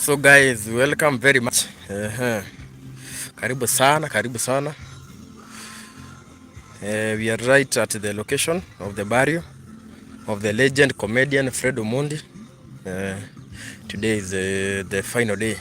So guys, welcome very much. Karibu sana, karibu sana. We are right at the location of the burial of the legend comedian Fred Omondi. Today is the final day.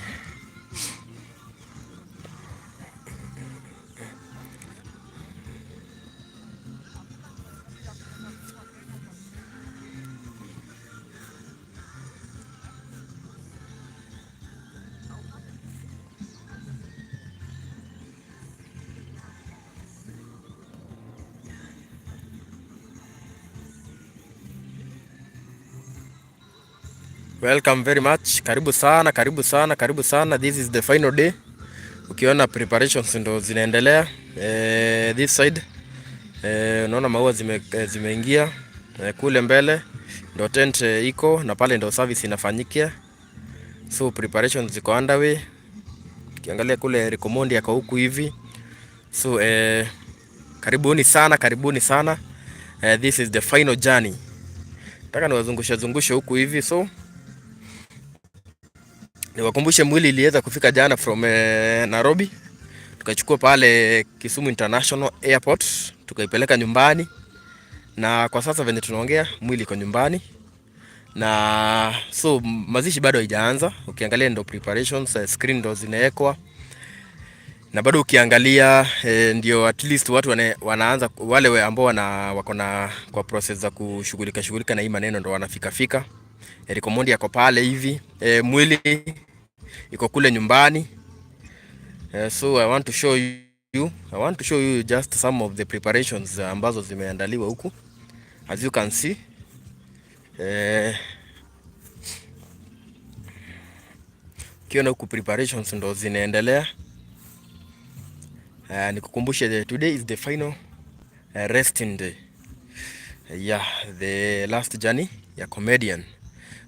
Welcome very much. Karibu sana, karibu sana, karibu sana. This is the final day. Ukiona preparations ndo zinaendelea. This side unaona maua zimeingia kule mbele ndo tent iko na pale ndo service inafanyikia. So preparations ziko underway. Ukiangalia kule Eric Omondi yako huku hivi. So karibuni sana, karibuni sana. This is the final journey. Nataka niwazungushe zungushe huku hivi, so niwakumbushe mwili iliweza kufika jana from Nairobi, tukachukua pale Kisumu International Airport tukaipeleka nyumbani, na kwa sasa venye tunaongea mwili iko nyumbani, na so mazishi bado haijaanza. Ukiangalia ndo preparations, screen ndo zinawekwa na bado ukiangalia ndio at least watu wanaanza wale ambao wako na kwa process za kushughulika shughulika na hii maneno ndo wanafika fika. Eric Omondi yako pale hivi, mwili iko kule nyumbani. So I want to show you just some of the preparations ambazo zimeandaliwa huku, as you can see. Ukiona huku preparations ndo zinaendelea. Nikukumbushe, today is the final resting day. Yeah, the last journey ya comedian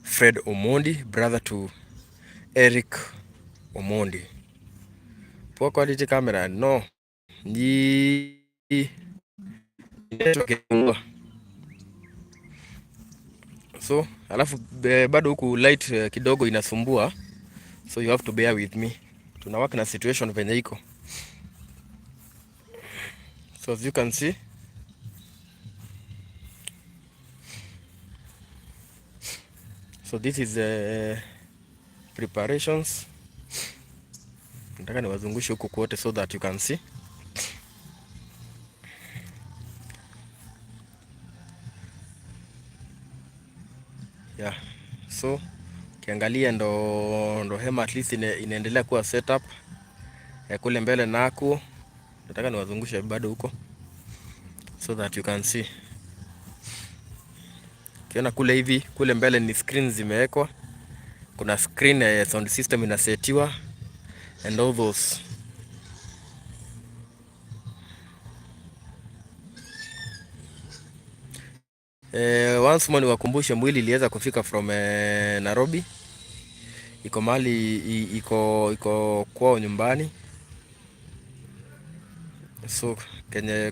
Fred Omondi, brother to Eric Omondi. Poor quality camera, no. Ni network. So, alafu bado huku light kidogo inasumbua. So you have to bear with me. Tuna work na situation venye iko. So as you can see, so this is preparations. Nataka niwazungushe huku kote so that you can see. Yeah. So ukiangalia ndo hema at least inaendelea kuwa set up. Kule mbele naku nataka niwazungushe bado huko so that you can see. Ukiona kule hivi, kule mbele ni screen zimewekwa. Kuna screen, sound system inasetiwa and all those. Once more niwakumbushe mwili iliweza kufika from Nairobi. Iko mahali iko kwao nyumbani. So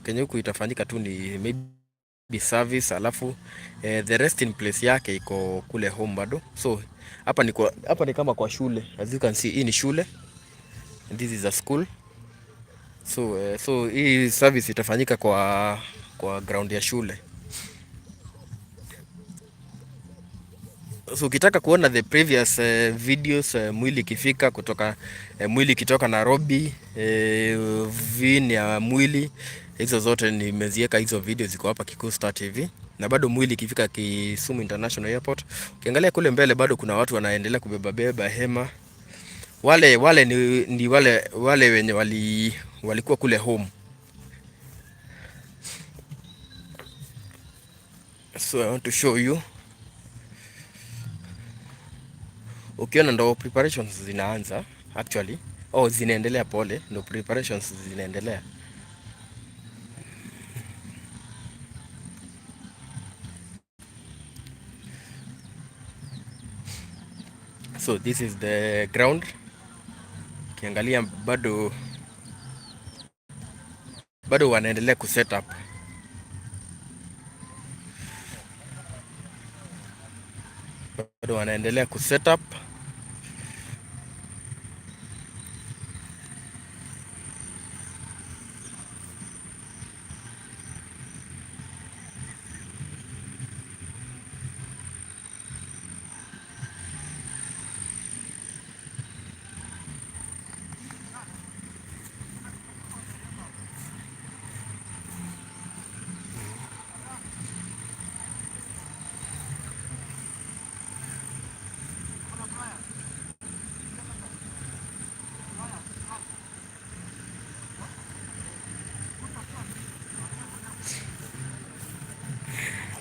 kenye huku itafanyika tu ni maybe service, alafu the rest in place yake iko kule home bado. So hapa ni kama kwa shule. As you can see, hii ni shule. And this is a school. So hii service itafanyika kwa ground ya shule. So ukitaka kuona the previous videos, mwili ikifika kutoka, mwili ikitoka Nairobi, vin ya mwili, hizo zote nimeziweka, hizo video ziko hapa Kikuyu Star TV. Na bado mwili ikifika Kisumu International Airport, ukiangalia kule mbele bado kuna watu wanaendelea kubeba beba hema. Wale ni wale wenye walikuwa kule home. So I want to show you. Ukiona ndo preparations zinaanza actually. Oh, zinaendelea pole, ndo preparations zinaendelea. So this is the ground. Ukiangalia bado wanaendelea ku set up. Bado wanaendelea ku set up.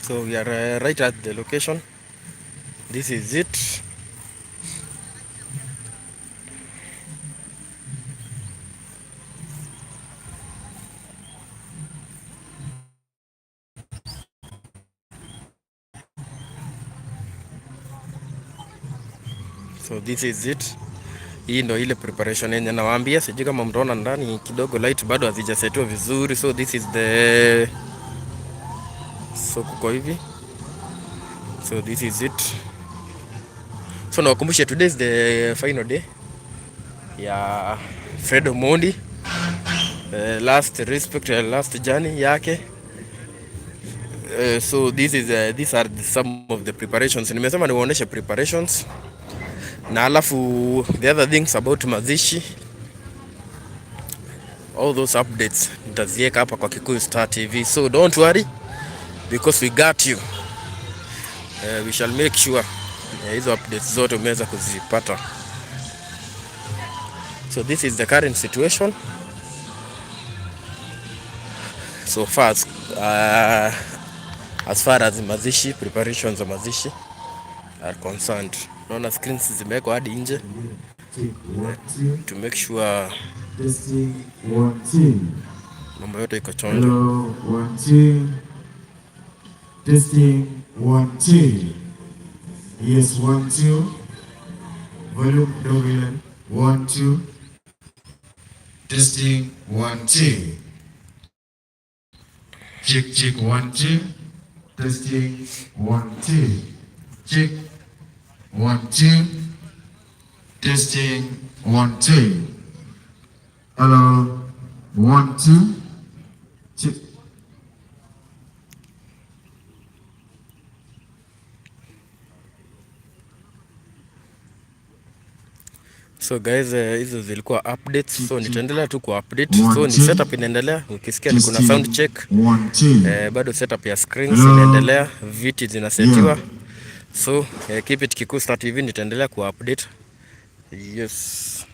So we are right at the location. This is it. So this is it. Hii ndo ile preparation yenye nawaambia, sijui kama mtaona ndani kidogo, light bado hazijasetiwa vizuri. So this is the, so kuko hivi, so this is it. So nawakumbusha, today is the final day ya Fred Omondi, last respect, last journey yake. So this is these are some of the preparations. Nimesema niwaoneshe preparations na alafu the other things about mazishi, all those updates nitaziweka hapa kwa Kikuyu Star TV, so don't worry because we got you. We shall make sure hizo updates zote umeweza kuzipata. So this is the current situation so far as far as mazishi, preparations za mazishi are concerned. Naona screens zimewekwa hadi nje to make sure Testing 1 2. Mambo yote iko chonjo. Hello, 1 2. Testing 1 2. Yes, 1 2. Volume kidogo ile. 1 2. Testing 1 2. Check check 1 2. Testing 1 2. Check 1 2. Testing 1 2. Hello, 1 2. Check. So guys, hizo zilikuwa updates, so nitaendelea tu ku update. One, So ni two. Setup inaendelea, ukisikia ni kuna Testing sound check. 1 2. Bado setup ya screens Hello. Inaendelea, viti zinasetiwa. Yeah. So keep it Kikuyu Star TV, nitaendelea ku update. Yes.